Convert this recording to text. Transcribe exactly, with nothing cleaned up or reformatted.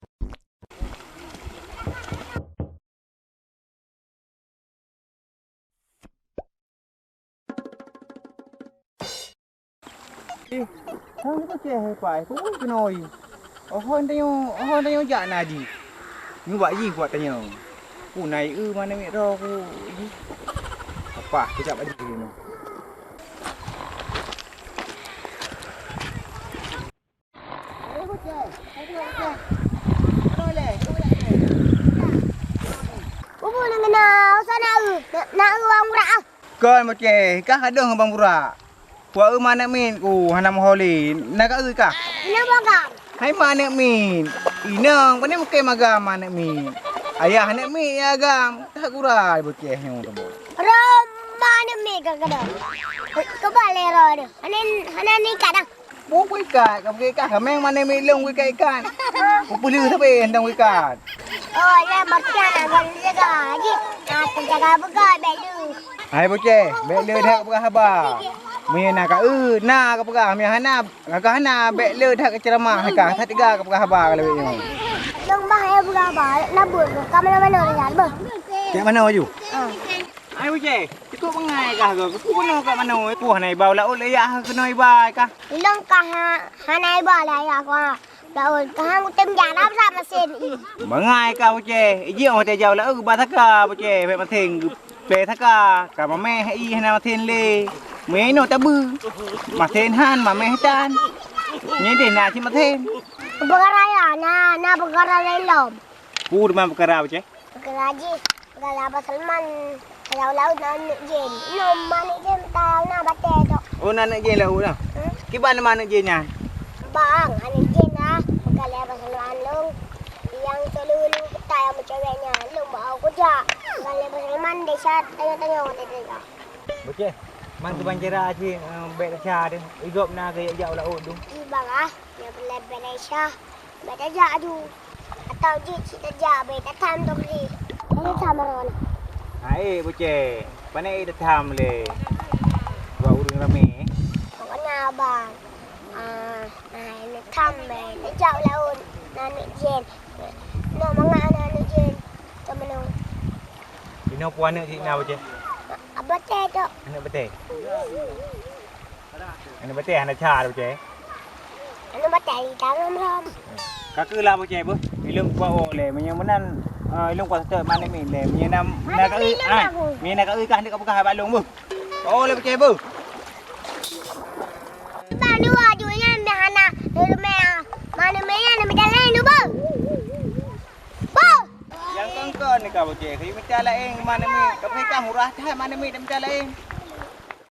Eh, hang ni pakai hai pai, ku keunoe. Oh, hon tanyoe, oh, hon tanyoe jak na jih. Nyoe bak jih buat tanyoe. Ku nai eu mana mik ro ku jih. Apa, kejap bak jih ni. Bubu na, na, usah na eu, na, na eu wang urak ah. Kon Boceh, kah kadong bang burak. Kuah eu manék mit ku hana meuholi, na ka eu kah? Ina bagam. Hai manék mit, inong pane meuke magam manék mit. Ayah aneuk mit ya agam, kah gura Boceh nyoe teuma. Ro manék mit ka kadang. Keuba lé ro deh. Hana, hana nikat dah. Peue ikat, ka peugah ikat, kaméng manék mit lôn ikat-ikat. Peue peuleueh sabe hana ikat. Oh, ya, berarti anak gol jaga. Jadi, aku jaga begal, belu. Hai Boceh, bèk le that peugah haba. Meunyoe na ka eu, na ka peugah, meunyoe hana, ka hana, bèk le that keu ceuramah, ka that teuga ka peugah haba ka lawét nyoe. Dong bah ya peugah haba, na buet ka mana-mana dah beuh. Cak mana laju? Ah. Hai Boceh, cukup bangai kah kau? Kau keunoe kat mana? Puh na iba laôt le ya keunoe iba kah? Ilong kah ha-, hana iba lah ya kau. Laôt kah kutem jalan sa mesin i. Bangai kah Boceh, iji oh teuh jauh laôt ba saka Boceh, bèk masen. Plè saka, ka mamèh i hana masen lé. Meunyoe inoe tabeue. Masen han, mamèh tan. Nyoe deh na cit masen. Peukara ya, na, na peukara lé lom. Peue teuma peukara Boceh? Peukara jih, peukara Abah Salman, tayue laôt na aneuk jén. Lom aneuk jén tayue na batèe tok. Oh, na aneuk jén laôt na? Hmm? Kiban teuma aneuk jén nyan? Bang, aneuk jén na, peukara Abah Salman lôn. Nyang selalu lôn peutayue meucewek nyan, lôn bak au kujak. Peukara Abah Salman desya tanyoe-tanyoe watèe teuga. Boceh, man teuban cara cit, eh, bèk desya deh. Igop na geujak u laôt dum. I bang ah, nyang peureulèe bèk desya. Bèk tajak aju. Atau jeuet cit tajak, bèk tatham tong jih. Bèk tatham ron. Hai, Boceh. Pane tatham lé? Dua ureueng ramé. Pokoknya abang. Ah, nah, ini tham, bèk tajak u laôt. Nah, aneuk jén. Nak mangat aneuk jén. Temenung. Inoe peue aneuk cit na Boceh? Abang teh tu. Aneuk batèe? Aneuk batèe hana cha Boceh? Aneuk batèe di tangan ram. Ka keuh lah Boceh beuh. Ilong kuat oh lé. Meunyoe meunan, eh, ilong kuat seutôt manék mit lé. Meunyoe na, na ka eu, ah, meunyoe na ka eu kah, ka peugah bak lôn beuh. Oh lé Boceh beuh. Bang dua ju nyan meuhana. Dulu meh, manék mit nyan meujalan dulu beuh. Beuh. Nyang kongkon ni ka Boceh. Kayu mita laén manék mit. Tapi ka murah that manék mit dan mita laén.